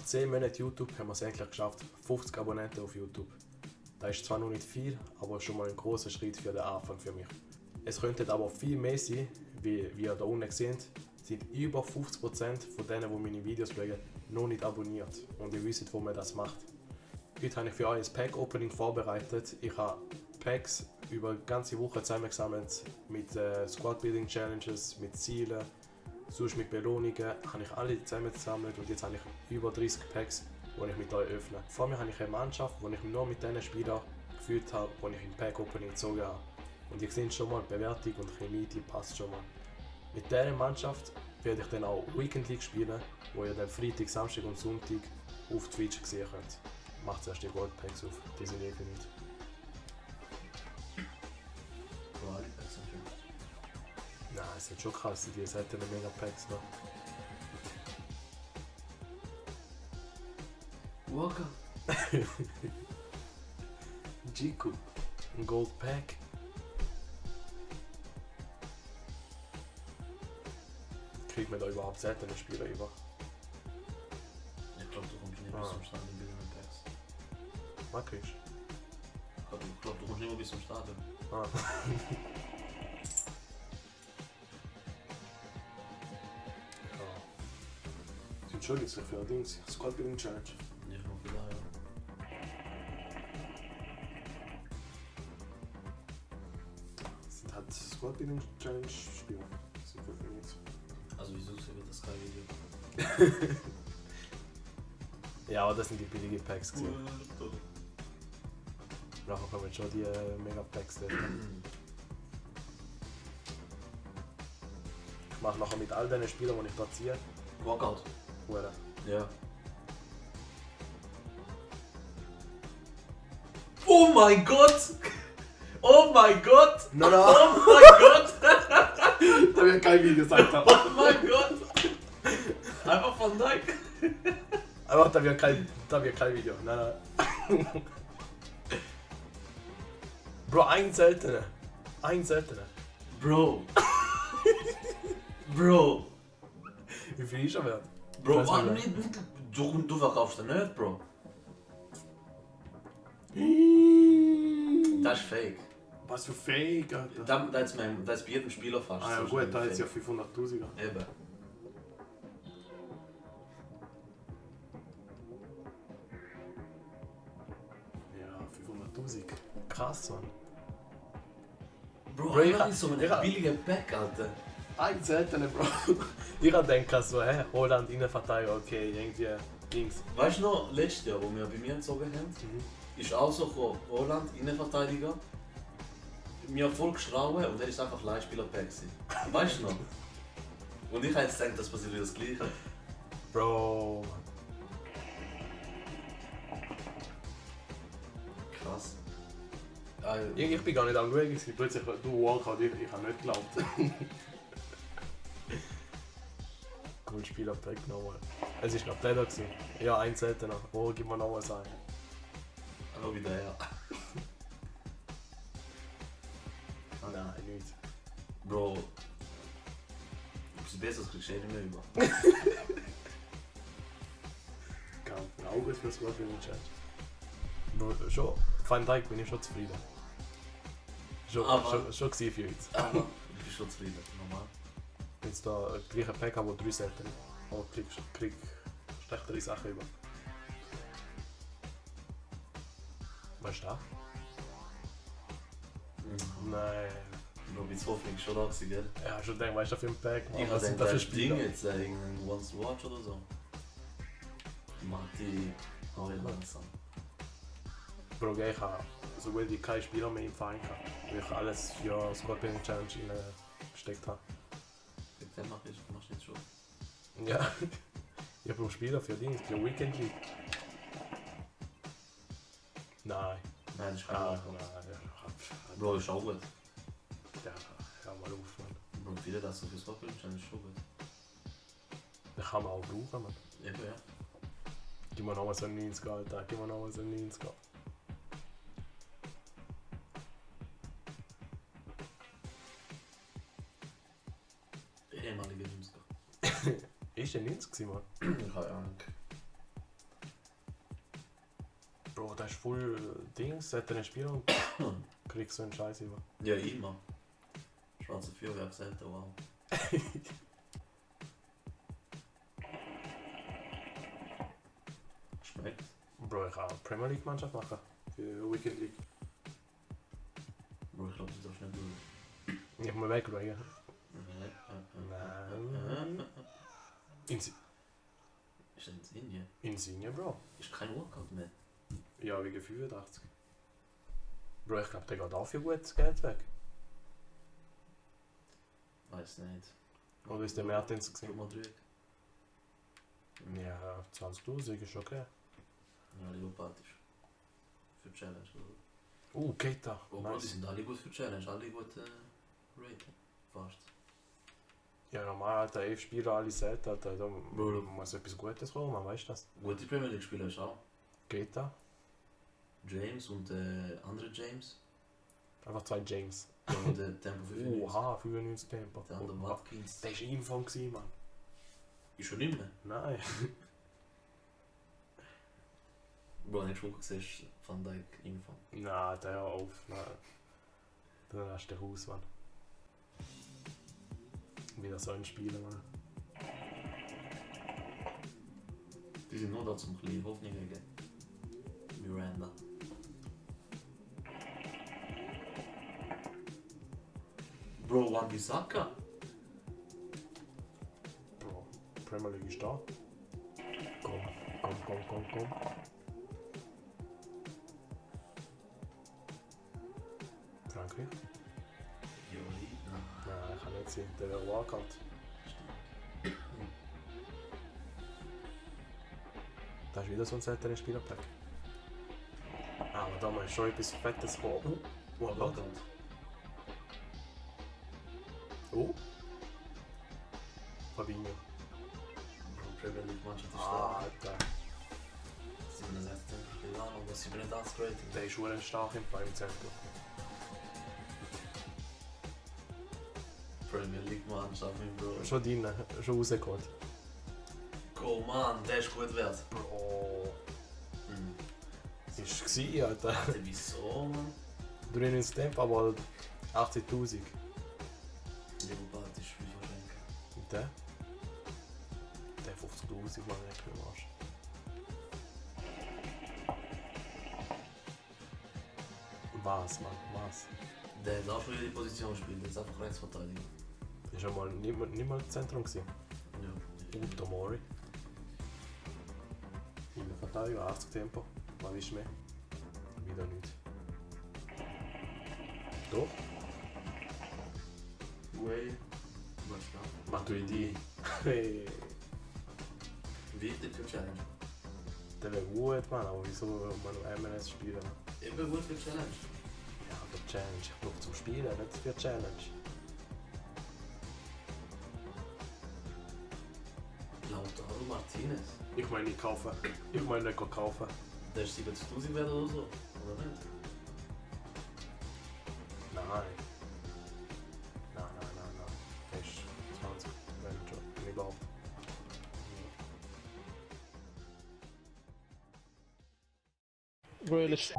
nach 10 Monaten YouTube haben wir es endlich geschafft, 50 Abonnenten auf YouTube. Das ist zwar noch nicht viel, aber schon mal ein großer Schritt für den Anfang für mich. Es könnte aber viel mehr sein, wie ihr da unten seht, sind über 50% von denen, die meine Videos schauen, noch nicht abonniert und ihr wisst, wo man das macht. Heute habe ich für euch ein Pack-Opening vorbereitet. Ich habe Packs über die ganze Woche zusammengesammelt mit Squad-Building-Challenges, mit Zielen, sonst mit Belohnungen, habe ich alle zusammengesammelt und jetzt habe ich über 30 Packs, die ich mit euch öffne. Vor mir habe ich eine Mannschaft, wo ich mich nur mit diesen Spielern gefühlt habe, die ich im Pack-Opening gezogen habe. Und ihr seht schon mal, die Bewertung und Chemie, die passt schon mal. Mit dieser Mannschaft werde ich dann auch Weekend League spielen, wo ihr dann Freitag, Samstag und Sonntag auf Twitch sehen könnt. Macht zuerst die Goldpacks auf, die sind für nichts. Nein, es sind schon krass, die hätten mega Packs da. Welcome. Jiku, ein Gold Pack. Kriegt man da überhaupt seltene Spieler über? Ich glaube, du kommst nicht bis zum Stadion in diesen Packs. Was kriegst Ich glaube, du kommst nicht mehr bis zum Stadion. du? Ah. Sind schon jetzt für Dings, Squad Building Challenge. Ich glaube, da, ja. Sind halt Squad Building Challenge Spieler. Sind für nichts. Also wieso wird das kein Video? Ja, aber das sind die billigen Packs gewesen. Nachher kommen schon die mega Packs dort. Ich mache nachher mit all diesen Spielern, die ich da ziehe, Walkout. Hure. Ja. Oh mein Gott! Oh mein Gott! No, no. Oh mein Gott! Da wird kein Video sein. Oh mein Gott! Einfach von Nike. Aber da wird kein Video. Nein, nein. Bro, ein seltener. Ein seltener. Bro. Bro. Wie viel ist er wert? Bro, Weiß warte nicht. nicht. Du verkaufst den nicht, Bro. Das ist fake. Was für Fake, Alter. Das ist bei jedem Spieler fast. Ah ja so gut, schnell da ist ja fake. 500'000er. Eben. Ja, 500'000. Krass, Mann. Bro, Bro, ich ich ha- habe so einen ich ha- billigen Pack, Alter. Ein seltener, Bro. Ich hab gedacht so, Holland Innenverteidiger, okay, irgendwie links. Weißt du noch, letztes Jahr, wo wir bei mir gezogen haben, ist auch so gekommen, Holland, Innenverteidiger. Mir voll geschrauen und er ist einfach Leihspieler-Pack gewesen. Weißt du noch? Und ich habe jetzt gedacht, das passiert wieder das Gleiche. Bro. Krass. Ich bin gar nicht am Schauen, gewesen. Plötzlich du Walkout, ich habe nicht geglaubt. Cool Spieler Pack nochmal. Es ist glaube der da gewesen. Ja, ein seltener. Oh, gib mir nochmal ein. Aber wieder her. Nein, nicht. Bro. Etwas Besseres kriegst du eh nicht mehr über. Kaum Auge fürs Wort in den Chat. Nur schon, Van Dijk bin ich schon zufrieden. Schon gewesen für jetzt. Aber du bist schon zufrieden, normal. Jetzt da gleiche Pack, aber 3 selten. Aber krieg schlechtere Sachen über. Weißt du das? Nein. Bro, bis Hoffnung schon da gewesen, gell? Ja, schon gedacht, weißt du, für ein Pack, Ich was habe sind da für das Ding Spieler? jetzt, irgendein Once to Watch oder so. Matti, Harry langsam. Bro, ich habe so gut wie keinen Spieler mehr im Verein gehabt, weil ich alles für Squad Building Challenge gesteckt habe. Den machst du jetzt schon. Ja, ich brauche Spieler für Dings, für Weekend League. Nein. Nein, das ist kein Ah, Walkout. nein. Bro, ist auch gut. Ja, hör mal auf, Mann. Bro, viele das so fürs Wochenende ist schon gut. Den kann man auch brauchen, Mann. Eben, ja. Gib mir nochmal so einen 90er, Alter. Gib mir nochmal so einen 90er. Ehemalige Münster. Ist der 90 gewesen, Mann? Keine Ahnung. Das ist voll Dings, sollte ein Spiel und kriegst so einen Scheiß über. Ja, immer. Schwarze Feuerwerk selten, wow. Schmeckt. Bro, ich kann eine Premier League Mannschaft machen. Für Weekend League. Bro, ich glaube, du darfst nicht durch. Ich muss wegschauen. Nein. Ist das in Indien? Insigne, Bro. Ist kein Workout mehr. Ja, wegen 85. Bro, ich glaube, der geht dafür gutes Geld weg. Weiß nicht. Oder ist der Mertens gesehen? Madrid. Ja, 20.000 ist okay. Ja, Leopard ist für Challenge, oder? Keita. Oh, Bro, die sind alle gut für Challenge, alle gut raten. Fast. Ja, normal, Alter, 11 Spieler, alle selten, Alter. Da Bro. muss etwas Gutes kommen, man weiß das. Gute Premier League Spieler ist auch. Keita. James und andere James. Einfach 2 James. Ja, und der Tempo 95. Oha, 95 Tempo. Der andere Watkins. Der war Info, Mann. Ist schon nicht mehr. Nein. Bro, nicht schon gesehen, Van Dijk Info. Nein, der hör auf. Nein. Dann hast du den Haus, Mann. Wieder so ein Spieler, Mann. Die sind nur da zum kleinen Hoffnung geben. Miranda. Bro, Wan-Bissaka? Bro, Premier League ist da. Komm. Frankreich? Joli? Nein, ich kann nicht sehen. Der wäre Walkout. Das ist wieder so ein seltener Spielerpack. Aber da muss schon etwas Fettes kommen. Walkout. Fabinho. Bro, Premier League Mannschaft ist Alter. da. 67 Milano, aber 87 Rating. Der ist schon stark im Zentrum. Premier League Mannschaft, mein Bro. Schon drin, schon rausgeholt. Oh Mann, der ist gut wert. Bro. Ist gsi, Alter. Alter, wieso, Mann? 93 Tempo, aber 80.000. Leopard ist wie verschenken. Und der? Der 50.000, Mann, nicht mehr Arsch. Was, Mann, was? Der hat auch schon jede Position gespielt, der ist einfach Rechtsverteidiger. Das war schon mal nicht mal im Zentrum gewesen. Ja. Tomori. Innenverteidiger, 80 Tempo. Was ist mehr? Wieder nicht. Doch? Way. Matuidi. Hey. Wichtig für Challenge. Der wäre gut, Mann, aber wieso man MLS spielen? Eben gut für Challenge. Ja, für Challenge. Ich brauche zum Spielen, nicht für Challenge. Lautaro Martinez. Ich meine nicht kaufen. Ich meine nicht kaufen. Der ist 70.000 wert oder so, oder nicht? Nein. Nein. Der ist 20, wenn schon. Überhaupt. Grealish.